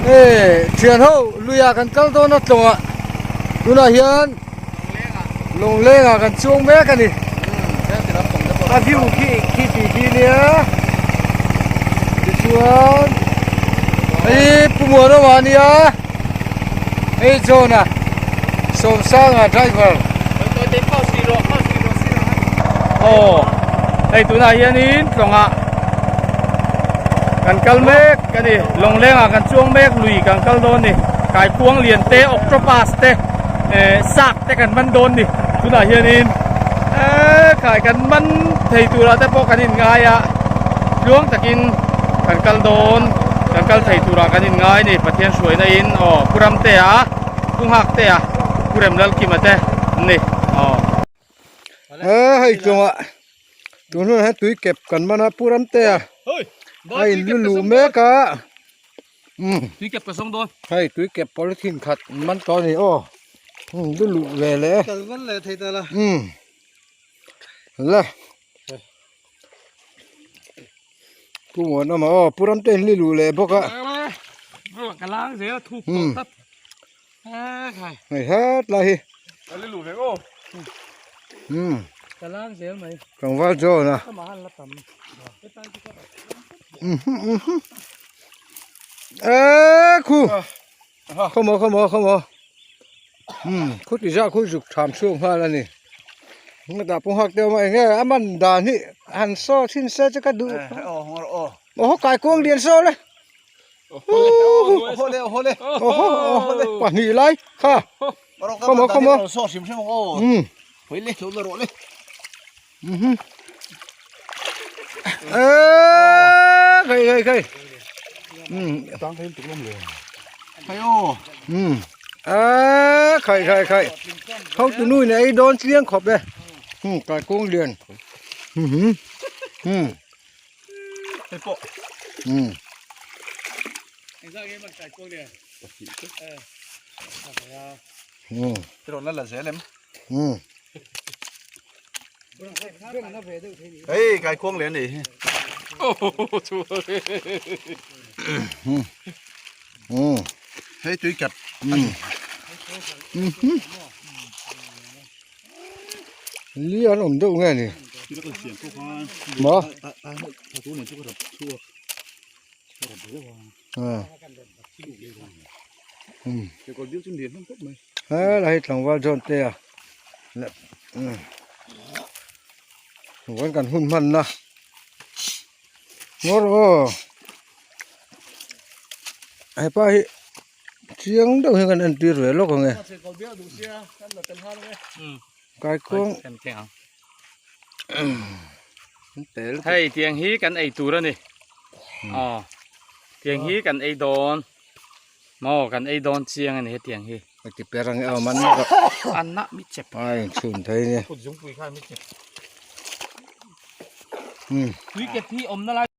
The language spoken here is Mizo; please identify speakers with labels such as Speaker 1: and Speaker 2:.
Speaker 1: Hei thian ho luiah kan kal dawn a tlawngah tunah hian Lawngleng ah kan chuang mek a ni a view khi khi tih khi nia tichuan hei Pu Muanawma a nia hei John a Sawmsanga driver.
Speaker 2: Aw hei tunah hianin tlawngah kan kal mek a ni lawngleng ah kan chuang mek lui kan kal dawn a ni kaikuang lian te octopus te eh sak te kan man dawn a ni tunah hianin eee khai kan man thei turah te pawh kan inngai a tluang takin kan kal dawn kan kal thei turah kan inngai a ni Pathian hruaina in aw Pu Ramtea. Pu Nghak te a Pu Remlalkima te an ni aw.
Speaker 1: He hei chungah tun hunah hian tui kep kan man a Pu Ramtea a in lu luh mek a umm
Speaker 2: tui kep ka zawng dawn
Speaker 1: hei tui kep polythene khat an man tawh a ni aw umm lu luh ve leh e
Speaker 3: kal man leh thei ta la
Speaker 1: umm la Pu Muanawma aw Pu Ramte in li luh leh bawk a.
Speaker 2: Ka lang zel a thuk tawh tlat.
Speaker 1: Hei het lai hi.
Speaker 2: Ka li luh ve aw. Ka lang zel mai.
Speaker 1: Tlangval John a.
Speaker 2: Ka mahal la tam.
Speaker 1: Eee khu. Khawmaw khawmaw khawmaw. Umm khu ti zah khu zuk tham chhuak nghal a ni. Hetah pawh nghak deuh a eng nge a man dan hi han saw thin se chu ka duh. Aw haw kai kuang lian saw le. Aw haw aw pahnih lai kha. Khawmaw khawmaw. Umm. Eee khai khai khai umm umm eee khai khai khai ho tu nui nei dawn chiang khawp e umm kai kung lian umm umm umm umm umm
Speaker 3: Hei kai khuang leh a nih hi. Hei tui kep.
Speaker 1: Li an awm deuh nge ni? Maw? Helai hi tlangval zawn te a vawiin kan hun hman na ngawr aw hepa hi chiang deuh hian kan entir ve lawk ang e kaikawng
Speaker 2: hei tiang hi kan ei tur a ni aw tiang hi kan ei dawn. Maw kan ei dawn chiang a ni hetiang hi.
Speaker 1: Ka ti per ang e aw man
Speaker 2: An na mi chep.
Speaker 1: Ai chhun thei ni.
Speaker 2: Kut zungpui khan mi chep.
Speaker 1: Hmm.
Speaker 2: Tui kep hi awmna lai.